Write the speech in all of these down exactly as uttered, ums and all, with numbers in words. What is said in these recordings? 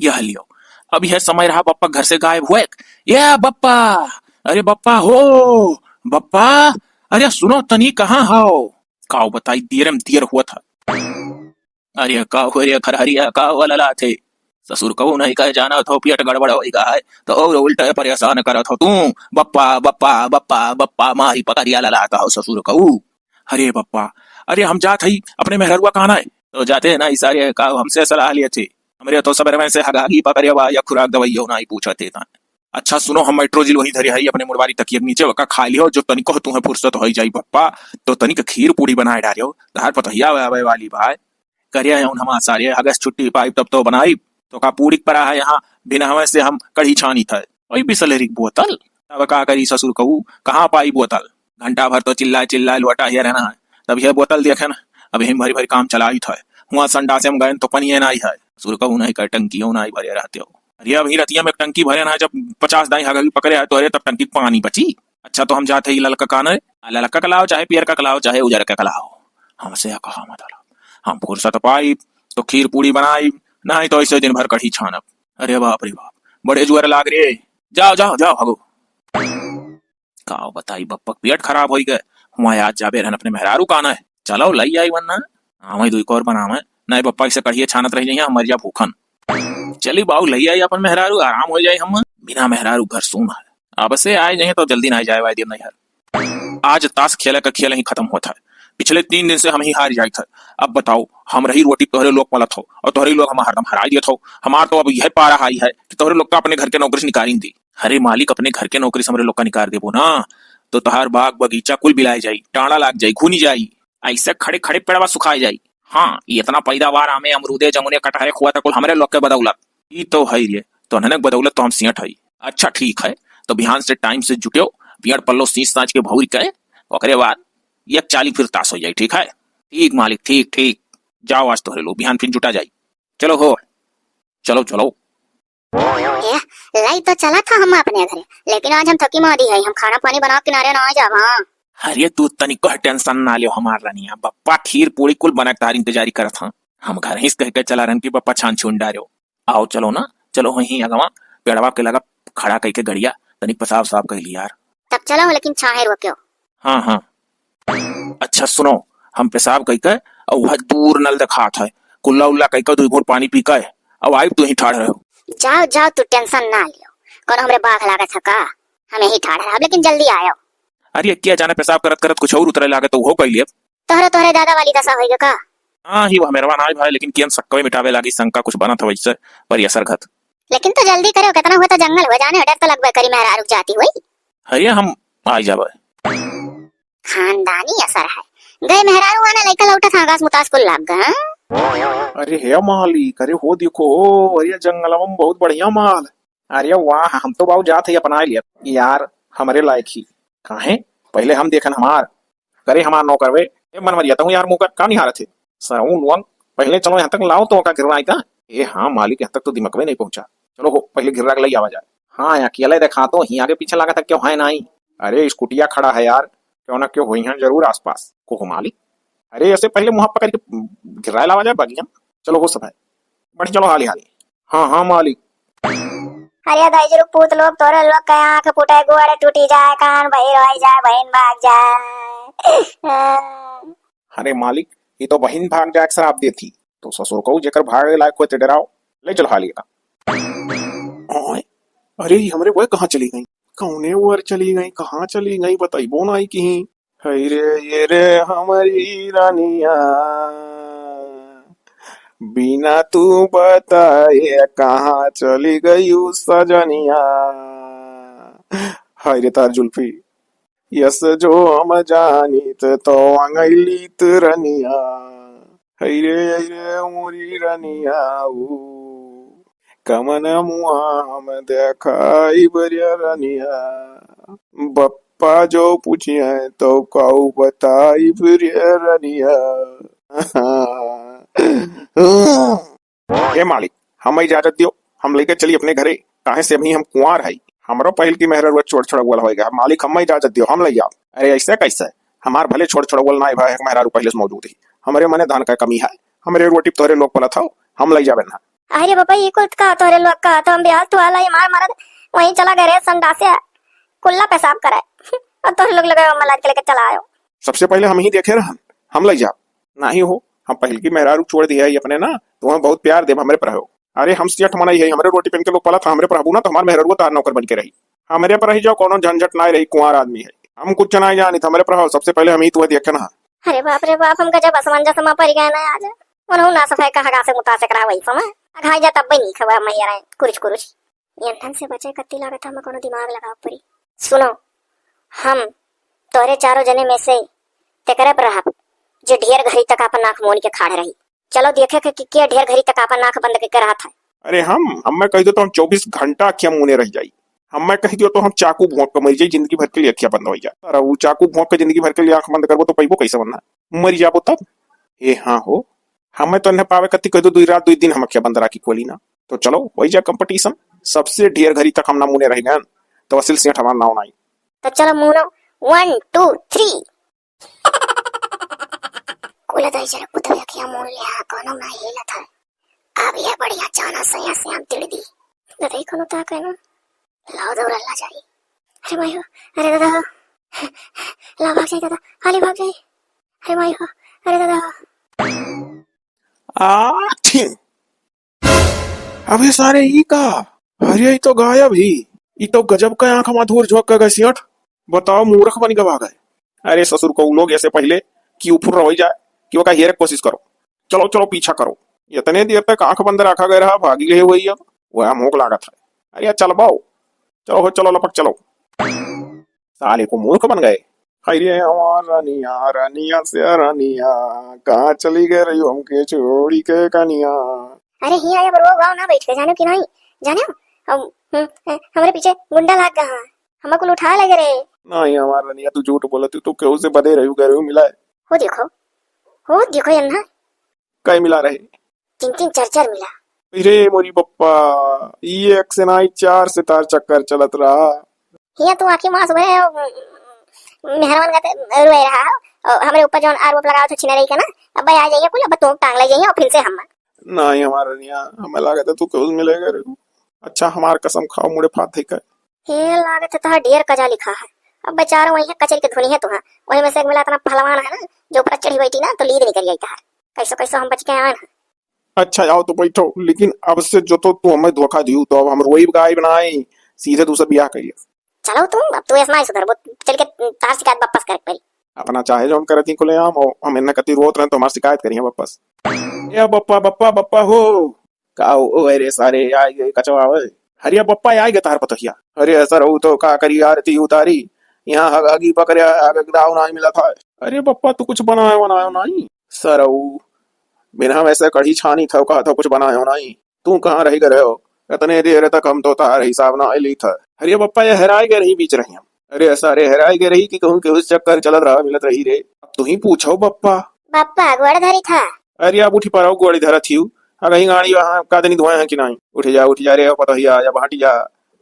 यह लियो, अब यह समय रहा बप्पा घर से गायब हुए। या बप्पा, अरे बप्पा हो, बप्पा, अरे सुनो तनी, कहाँ हो? काव बताई, देर में देर हुआ था। अरे काव, अरे खरहरिया, काव ललाथे? ससुर कहू नहीं कहे जाना थो, पेट गड़बड़ होई गा है, तो और उल्टे परेशान करत हो तू। बप्पा, बप्पा, बप्पा, बप्पा, मारी पकड़िया ललाता हो ससुर कहू। अरे बप्पा, अरे हम जात हई अपने मेहररुआ काना है। तो जाते हैं ना इसारे, काव हमसे सलाह लिए थे। हमरे तो सबेरे में से हगागी पकड़े बा या खुराक दवाइयो ना ही पूछत है ता। अच्छा सुनो, हम मेट्रोजिल वहीं धरे हई अपने मुड़वारी तकिया के नीचे, ओका खा लियो, जो तनिको तुम्हें फुर्सत होई जाई बप्पा, तो तनिक खीर पूड़ी बनाए डालियो, तहार पतोहिया आवे वाली बा। करिया है उन हमार सारे, हगस छुट्टी पाइब तब तो बनाइब, तो का पूड़ी परा है यहाँ, बिना हमें से हम कढ़ी छानी था। ओई बिसलेरी के बोतल, तब का करी ससुर कहू, कहाँ पाई बोतल? घंटा भर तो चिल्लाए चिल्लाए लोटा हिया रहना है, तब यह बोतल देखे ना, अब हिम भरी भरी काम चलाई था। हुआ संडासे में गए तो पनिये ना आई है, ससुर कहू नहीं कर टंकियों ना आई भरे रहते हो। अरे अभी रतिया में एक टंकी भरे ना है, जब पचास दाई हगागी पकड़े है तो अरे तब टंकी पानी बची। अच्छा तो हम जाते ही ललका कान है, आ ललका का लाओ चाहे पियर का लाओ चाहे उजर का लाओ, हमसे कहा मतलब। हम फुर्सत पाई तो खीर पूड़ी बनाई, नहीं तो ऐसे दिन भर कढ़ी छानब। अरे बाप रे बाप, बड़े जुअर लाग रे। जाओ जाओ जाओ हगो। काव बताई बप्पा के पेट खराब होई गए। हुआ आज जाबे रहन अपने मेहरारू काना है, चलो लई आई वरना। आवे दो एक और बनावे, नहीं बप्पा इसे कढ़िए छानत रह जाइए, हम मर जा भूखन। चली बाऊ लई आई अपन मेहरारू, आराम हो जाए हम। बिना मेहरारू घर सून है। अब से आए जाए तो जल्दी ना जाए वाए दिन नहीं है। आज ताश खेले का खेल ही खत्म होता है। पिछले तीन दिन से हम ही हार जाइत है। अब बताओ, हम रही रोटी तोहरे लोग पलत हो और तोहरे लोग हम हरदम हराई देत हो। हमार तो अब यह पारा हाई है कि तोहरे लोग का अपने घर के नौकरी से निकाली दी। अरे मालिक, अपने घर के नौकरी से हमरे लोग का निकाल देबो ना, तो तोहार बाग बगीचा कुल बिलाए जाई, टाड़ा लाग जाई, घुनी जाई, ऐसे खड़े खड़े पेड़वा सुखाए जाई। हाँ, ये इतना पैदावार आमे, अमरूदे, जमुने, कटहरे, खोआ तक कुल हमरे लोग के बदौलत। ई तो है रे, तो ननक बदौलत तो हम सियट हई। अच्छा ठीक है, तो बिहान से टाइम से जुटियो, पियड़ पल्लो सींच सांच के भौरी के, ओकरे बाद एक चाली फिर ताश हो जाई, ठीक है? ठीक मालिक, ठीक, ठीक। जाओ आज तोहरे लोग, बिहान फिर जुटा जाई। चलो हो, चलो, चलो। ए, लाई तो चला था हम अपने घरे, लेकिन आज हम थकी मादी है, हम खाना पानी बना के किनारे ना आ जावा। अरे तू तनिको टेंशन ना लियो हमार रनिया, बप्पा खीर पूड़ी कुल बना के तार इंतजारी करत हाँ। हम घर ही से कह के चला रहन कि बप्पा छान छून डारियो। आओ चलो ना, चलो वहीं अगवा पेड़वा के लगा खड़ा कइके गड़िया तनिक पेशाब साफ कइ ली यार। तब चलो, लेकिन छाहे रोक्यो। हाँ, हाँ। अच्छा सुनो, हम पेशाब कइके अउ वह दूर नल देखात है, कुल्ला उल्ला कइके दुई घूंट पानी पी के अउ आइब, तू ही ठाड़ रहो। जाओ, जाओ, तू टेंशन ना लियो। कौन हमरे बाघ लागत है का? हम यही ठाड़ रहब, लेकिन जल्दी आयो। अरे, क्या जाने पेशाब करत करत कुछ और उतरे लागे तो वो कइ लियब। तोहरे, तोहरे दादा वाली दशा होइगे का? हाँ, ही वो हमेरवा ना भाई, लेकिन कियन सक्कवे मिटावे लागी, शंका कुछ बनत है वैसे, पर ये सरगत। लेकिन तो जल्दी करो, कितना हुआ तो जंगल हो जाने, डर तो लगबे करी, मेहरारू जाती हुई। हरिया हम आई जाबे। खानदानी असर है। गए मेहरारू आने लइका लौटत हाँ, घास मुतास कुल लाग गए, हाँ? अरे हे मालिक, अरे हो देखो, अरे जंगलवा में बहुत बढ़िया माल। अरे वाह, हम तो बाबू जात है अपना लिया यार, हमरे लायक ही। काहे? पहले हम देखन हमार, करे हमार नौकर वे। ए मनवरिया, तहूँ यार मुँह का का निहारत है? सरऊ लोग, पहले चलो यहाँ तक लाओ तो का गिरवाई का? ए हाँ मालिक, यहाँ तक तो दिमाग में नहीं पहुँचा। चलो हो, पहले गिर्रा के लई आवा जाए। हाँ, अकेले देखा तो ही आगे पीछे लागत है क्यों है नहीं। अरे स्कूटिया खड़ा है यार, क्यों ना क्यों होई हैं जरूर आसपास। को हो मालिक? अरे ऐसे पहले मुँह पकड़ के गिर्रा लावा जाए बगिया। चलो हो सब है, बढ़ चलो हाली हाली। हाँ हाँ मालिक। अरे दाई जी रुक, पूत लोग, तोरे लोग के आँख फूटे, गोड़ टूटी जाए, कान बहिर होई जाए, बहिन भाग जाए। अरे मालिक, ये तो बहिन भाग जाए के श्राप देती। तो ससुर को जेकर भागे लायक होते डराओ, ले चल हाली का। ओए, अरे ये हमरे वो कहाँ चली गई? कौने ओर चली गई, कहाँ चली गई, बताइबो ना आई कहीं। हई रे ये रे हमारी रानिया, बिना तू बताए कहाँ चली गई सजनिया। हाय रे तार जुल्फी, यस जो हम जानित तो अंगैली तू रनिया। हई रे, हई रे, मोरी रनिया ओ, कमन मुआ हम देखाई बरिया रनिया। बप्पा जो पूछिए तो काऊ बताई बरिया रनिया। हे मालिक, हम इजाजत दियो, हम लेके चली अपने घरे, काहे से अभी हम कुंवार हई। हमरो पहिल की मेहररुआ छोड़ छोड़ौल होएगा। मालिक, हम इजाजत दियो, हम ले जाब। अरे ऐसे कैसे? हमार भले छोड़ छोड़ौल ना भाई, एक मेहरारू पहले से मौजूद ही। हमरे मने धन का कमी है, हमरे रोटी तोहरे लोग पलत हो, हम ले जाबे ना। अरे बाबा, ई कुल का तोहरे लोग का, तो हम बिहार तू आला, ये मार मारत, वहीं चला गए रे संडासे, कुल्ला पेशाब करे। और तोहरे लोग लगे मलाज के लेके चला आयो। सबसे पहले हम ही देखे रहन, हम लइ जाब। नाही हो, हम पहले की मेहरारू छोड़ दिया है अपने ना, तुम्हें बहुत प्यार देब, हमरे पर हो। अरे हम सेठ मनई है, हमरे रोटी पेन के लोग पाला था, हमरे पर हबू ना तो हमार मेहरारू तार नौकर बन के रही। हमरे पर ही जाओ, कोनो झंझट ना रही, कुंवार आदमी है। हम कुछ ना जानी, हमरे पर हो, सबसे पहले हम ही तुम्हें देखे ना। अरे बाप रे बाप, हम गजब असमंजस में पड़ गए ना आज। उन्हों ना सफाई का हगा से मुतासे करा वही समय। अघाई जा तब भी नहीं खवा मैया रहे, कुरुच कुरुच। यंधन से बचे कत्ती लागत हम कोनो दिमाग लगाव पड़ी। सुनो, हम तोरे चारों जने में से तेकरे पर रहब, जे ढेर घड़ी तक आपन आँख मोन के खाड़ रही। चलो देखे के कि के ढेर घड़ी तक आपन आँख बंद करके रहत है। अरे हम, हमें कह दो तो हम चउबीस घंटा अखिया मुने रह जाई। हमें कह दियो तो हम चाकू भोंक के मर जाई, जिंदगी भर के लिए अखिया बंद हो जाए। अरे वो चाकू भोंक के जिंदगी भर के लिए आँख बंद करबो तो पैबो कैसे बनना? मर जाबो तब। ए हाँ हो, हमें तो इन्हें पावे कत्ती कह दो, दुई रात दुई दिन हम अखिया बंद राखी खोली ना। तो चलो वही जा कंपटीशन, सबसे ढेर घड़ी तक हम ना मुने रह गए तो असिल सेठ हमार नाव नाई। तो चलो मुनो, one, two, three। कुल दई जरा कुतवे के मुंह ले आ, कोनो ना हिलत है। अब ये बढ़िया जाना सैया से हम तिड़ दी। दई कोनो ताक है ना? लाओ दौड़ ला जाई। अरे माई हो, अरे दादा हो। लाओ भाग जाई दादा, हाली भाग जाई। अरे माई हो, अरे दादा हो। आ, ठीक। अबे सारे, ई का? अरे, ई तो गायब ही। ई तो गजब का आँख मधुर झोंक के गए सियट। बताओ, मूर्ख बन गवा गए। अरे ससुर को लोग ऐसे पहले कि ऊपर रवई जाए कि ओका हेरे के कोशिश करो। चलो, चलो, पीछा करो। इतने देर तक आँख बंद रखा गया रहा, भागी गए वही अब। वह मोक लागत है। अरे, चल बाओ। चलो हो, चलो लपक, चलो। साले को मूर्ख बन गए। हाय रे हमार रनिया, रनिया से रनिया, कहाँ चली गए रही हमके छोड़ी के कनिया। अरे हिया आया बरुआ गाँव ना बैठ के, जानो कि नहीं? जानो? हम, हम, हमरे पीछे गुंडा लाग गया है, हमको उठा ले रे। नहीं हमार रनिया, तू झूठ बोलत, तू तो केहू से बदे रही, गए मिला है। हो देखो, हो देखो यन्ना। कई मिला रहे? तीन तीन चार चार मिला। रे मोरी बप्पा, ई एक से नाई, चार से तार चक्कर चलत रहा। हिया तू आँखी मास भरे हो, मेहरवन का ते रोए रहा हो, और हमरे ऊपर जौन आरोप लगावत हो छिनरई का ना, अब आ जाइए कुल, अब तू टांग ले जाइए और फिर से हम। नहीं हमार रनिया, हमें लागत है तू केहू से मिले गए रहे। अच्छा हमार कसम खाओ, मुड़े फात है का। हे लागत है तोहार ढेर कजा लिखा है। अब बेचारा वही कचरी के धुनी है तुहा, वही में से एक मिला इतना पहलवान है ना, जो ऊपर चढ़ी बैठी ना तो लीद निकल जाई तहार। कैसो कैसो हम बच के आए हैं। अच्छा, आओ तो बैठो, लेकिन अब से जो तो तू हमें धोखा दियो, तो अब हम रोइब गाइब ना आई, सीधे दूसरा ब्याह कर लिया। चलो तू, अब तू ऐसा नहीं सुधरबो, चल के तार शिकायत वापस करे पड़ी। अपना चाहे जौन करती कुले आम, और हम इन्ना कती रोत रहे तो हमार शिकायत करिए वापस। ए बप्पा, बप्पा, बप्पा हो। का हो, ओ, अरे सारे, आइ गए कचवा, ओए। अरे बप्पा, आइ गए तार पतोहिया। अरे सर, वो तो का करी, आरती उतारी, यहाँ हग-, हगी पकड़े, हग दाव ना मिला था। अरे बप्पा, तू कुछ बनायो, बनायो नहीं? सर, वो बिना वैसे कढ़ी छानी था, कहा था कुछ बनायो नहीं। तू कहाँ रही गए हो? इतने देर तक हम तो तार हिसाब ना ली था। अरे बप्पा, ये हेराई गए रही बीच रही हम। अरे सारे, हेराई गए रही कि कहूँ केहू से चक्कर चलत रहा, मिलत रही रे। अब तू ही पूछो बप्पा। बप्पा, गोड़ धरी था। अरे अब उठी पारो, गोड़ी धरत हियू। अगही गाड़ी वहाँ का दनी धोए हैं कि नहीं? उठ जा, उठ जा रे, पतोहिया, जब हट जा।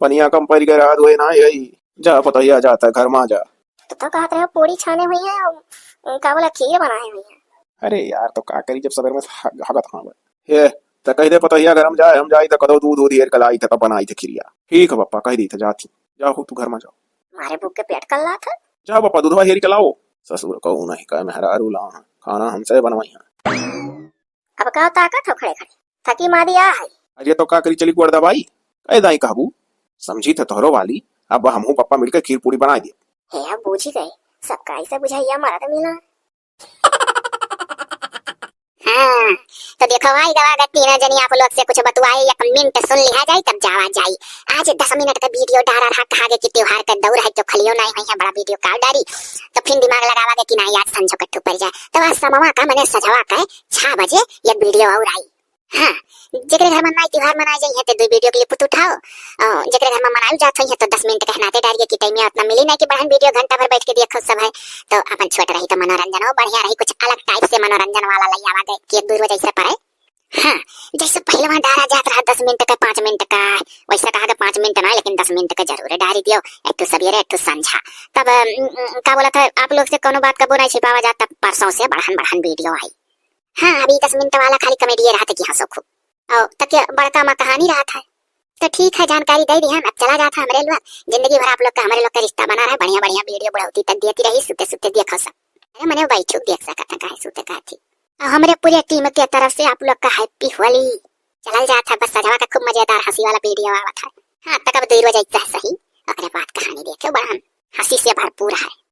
पनिया कम पड़ गया, धोए ना यही। जा पतोहिया, जा त घर में जा। तो, तो कहत रहे पूड़ी छाने हुई है और का बोला खीर बनाए हुई है। अरे यार, तो का करी जब सवेर में ह-, हगत हाँ बे। हे, त कह दे पतोहिया घर में जाए, हम जाई त कदो दूध दूध हेर कलाई त बनाई त खिरिया। ठीक है पप्पा, कह दी त जाती। जाओ तू घर में जाओ। मारे भूख के पेट कल्ला था। जाओ पप्पा, दूधवा हेर के लाओ। ससुर कहू नहीं कहे मेहरारू लाओ हैं, खाना हमसे बनवाई हैं। अब का ताकत हो खड़े खड़े? थकी मादी आ है। अरे तो का करी, चली कुआर दबाई। कह दाई कहबू, समझी थे तोहरो वाली। अब हमहू पप्पा मिलकर खीर पूरी बनाई दिया। हे, अब बूझी गए, सबका ऐसा बुझाइया मरद मिला। हाँ, तो देखो भाई, गवा गए तीनों जनी आप लोग से कुछ बतुआए, एक मिनट सुन लिया जाए तब जावा जाई। आज दस मिनट का वीडियो डाला रहा, कहा गए कि त्योहार का दौर है, क्यों खलियो नहीं हुई है, बड़ा वीडियो का डारी। तो फिर दिमाग लगावा गए कि नहीं, आज संझो कट्ठू पड़ जाए। तो आज समवा का, मने सजवा का छह बजे ये वीडियो और आई। हाँ, जेकरे घर में माई त्योहार मनाए जाई है, तो दो वीडियो clip उठाओ। और जेकरे घर में मनाई जात हुई है, तो दस मिनट के हनाते डारिए कि टाइम उतना मिली नहीं कि बढ़न वीडियो घंटा भर बैठ के देखो सब है। तो अपन छोट रही तो मनोरंजन हो, बढ़िया रही, कुछ अलग type से मनोरंजन वाला लई आवा गए कि एक दो रोज ऐसे पड़े। हाँ, जैसे पहले वहाँ डारा जात रहा दस मिनट का, पाँच मिनट का, वैसे कहा के पाँच मिनट ना, लेकिन दस मिनट का जरूर डारी दियो। एक तो सवेरे, एक तो संझा। तब, अम, अम, का बोला था, आप लोग से कोनो बात कबो नहीं छिपावा जाता, परसों से बढ़न बढ़न वीडियो आई। हाँ, अभी दस मिनट वाला खाली comedy रहते कि हंसो खूब। और तक के बड़का माँ कहानी रहत है। तो ठीक है, जानकारी दे दिहन, अब चला जात है हमरे लोग। जिंदगी भर आप लोग का, हमरे लोग का रिश्ता बना रहे, बढ़िया बढ़िया video बुढ़ौती तक देती रही, सुते सुते देखो सब। अरे मने बैठू देख सकत है, काहे सुते का थी। और हमरे पूरे team के तरफ से आप लोग का happy होली। चलल जात है, बस सजवा का खूब मजेदार हंसी वाला video आवत है। हाँ, तक अब दू रोज ऐसा सही, ओकरे बाद कहानी देखे, बड़ा हंसी से भरपूर है।